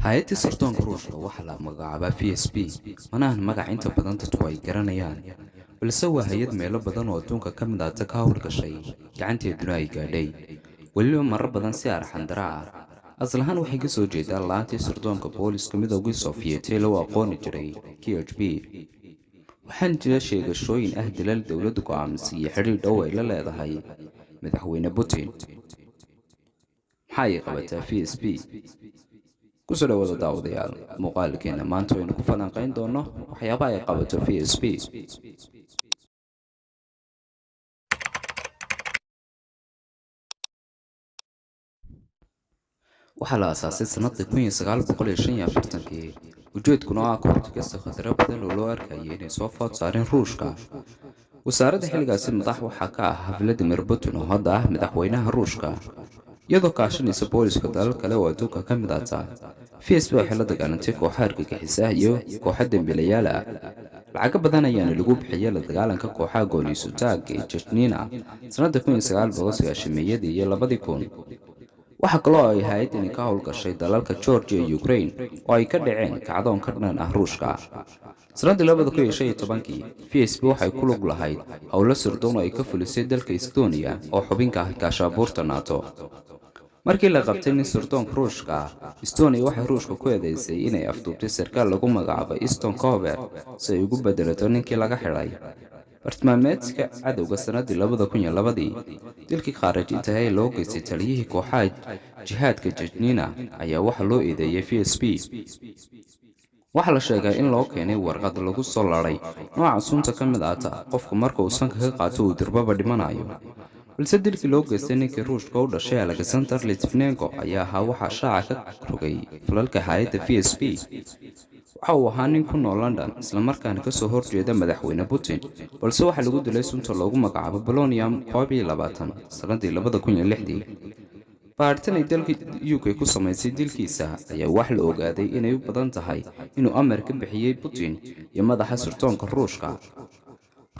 Hay'adda sirdoonka Ruushka waxaa la magacaabaa FSB, mana ahan magac inta badan dadku ay garanayaan, balse waa hay'ad meelo badan oo adduunka ka mid ah ka howlgashay, gacanteeduna ay gaadhay, weliba marar badan si arxan darro ah. Asal ahaan waxay ka soo jeedaa laantii sirdoonka booliska Midowgii Sofiyeet ee loo aqooni jiray KGB. Waxaana jira sheegashooyin ah dilal dowladdu go'aamisay iyo xidhiidh dhow ay la leedahay Madaxweyne Putin. Maxaa ay qabataa FSB? Kusoo dhawaada, daawadayaal, muuqaalkeena maanta waynu ku falanqayn doono waxyaabaha ay qabato FSB. Waxaa la aasaasay sanadii 1945-kii, ujeedkuna oo ah ka hortagista khataro badan oo loo arkayay inay soo food saareen Ruushka. Wasaaradda xilligaasi madax waxaa ka ahaa Vladimir Putin, oo hadda ah madaxweynaha Ruushka, iyadoo kaashanaysa booliska dalal kale oo adduunka ka mid ah. FSB waxay la dagaalantay kooxo argagixis ah iyo kooxo dembiilayaal ah. Lacago badan ayaana lagu bixiyay la dagaalanka kooxaha gooniisutaagga ee Jechnina sanadii 1990-meeyadii iyo 2000. Waxaa kaloo ay hay'addani ka howlgashay dalalka Georgia iyo Ukraine oo ay ka dhaceen kacdoon ka dhan ah Ruushka. Sanadii 2015-kii, FSB waxay ku lug lahayd howlo sirdoon oo ay ka fulisay dalka Estonia oo xubinka ah gaashaanbuurta NATO. Markii la qabtay nin sirdoonka Ruushka ah, Estonia waxay Ruushka ku eedeysay inay afduubtay sarkaal lagu magacaabo Eston Kohver si ay ugu bedelato ninkii laga xidhay. Bartilmaameedka cadowga sanadii 2002-dii, dilkii khaarijinta ee loo geystay taliyihii kooxaha jihaadka Jechnina ayaa waxaa loo eedeeyay FSB. Waxaa la sheegaa in loo keenay warqad lagu soo laray nooca sunta ka mid ahta qofku marka uu sanka ka qaato uu durbaba dhimanayo, balse dilkii loo geystay ninkii Ruushka u dhashay Alexander Litvinenko ayaa ahaa waxaa shaaca ka rogay falalka hay'adda FSB. Waxa uu ahaa nin ku nool London, islamarkaana kasoo horjeeda Madaxweyne Putin, balse waxaa lagu dilay sunta loogu magacaabo polonium 21 sanadii 2006-dii. Baaritaan ay dalka UK ku samaysay dilkiisa ayaa wax la ogaaday inay u badan tahay inuu amar ka bixiyey Putin iyo madaxa sirdoonka Ruushka.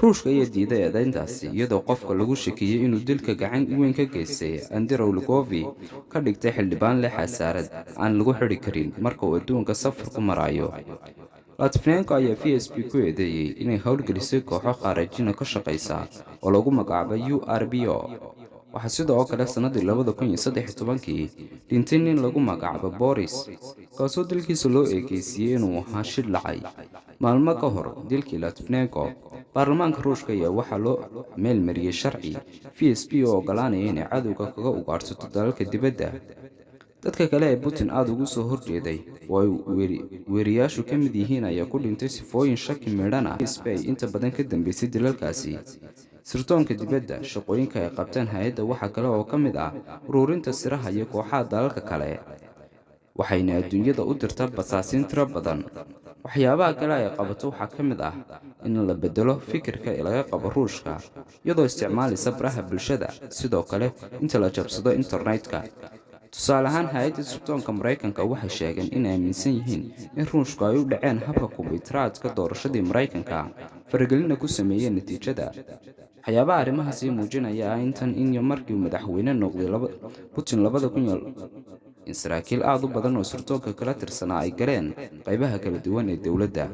Ruushka ayaa diiday eedeyntaasi, iyadoo qofka lagu shakiyey inuu dilka gacan weyn ka geystay, Andrey Lugovoy, ka dhigtay xildhibaan leh xasaarad aan lagu xidhi karin marka uu adduunka safar ku marayo. Litvinenko ayaa FSB ku eedeeyey inay howlgelisay kooxo khaarijina ka shaqaysa oo lagu magacaabo URPO. Waxaa sidoo kale sannadii 2013-kii dhintay nin lagu magacaabo Boris, kaasoo dilkiisa loo eekeysiiyey inuu ahaa shil dhacay maalmo ka hor dilkii Litvinenko. Baarlamaanka Ruushka ayaa waxaa loo meelmariyey sharci FSB oo ogolaanaya inay cadowga kaga ugaadhsato dalalka dibadda. Dadka kale ee Putin aada ugu soo horjeeday oo ay weeriyaashu ka mid yihiin ayaa ku dhintay sifooyin shaki midhan ah. FSB ay inta badan ka dambeysay dilalkaasi. Sirdoonka dibadda, shaqooyinka ay qabteen hay'adda waxaa kale oo ka mid ah ururinta siraha iyo kooxaha dalalka kale, waxayna adduunyada u dirtaa basaasiin tiro badan. Waxyaabaha kale ay qabato waxaa ka mid ah in la bedelo fikirka laga qabo Ruushka iyadoo isticmaalaysa baraha bulshada, sidoo kale inta la jabsado internetka. Tusaale ahaan, hay'adda sirdoonka Maraykanka waxay sheegeen in aaminsan yihiin in Ruushku ay u dhaceen habka kombiyuuteraadka doorashadii Maraykanka, faragelina ku sameeyeen natiijada. Waxyaabaha arrimahaasi muujinaya ah intan in markii madaxweyne noqday Putin 2000, in saraakiil aada u badan oo sirdoonka kala tirsanaa ay galeen qaybaha kala duwan ee dowladda.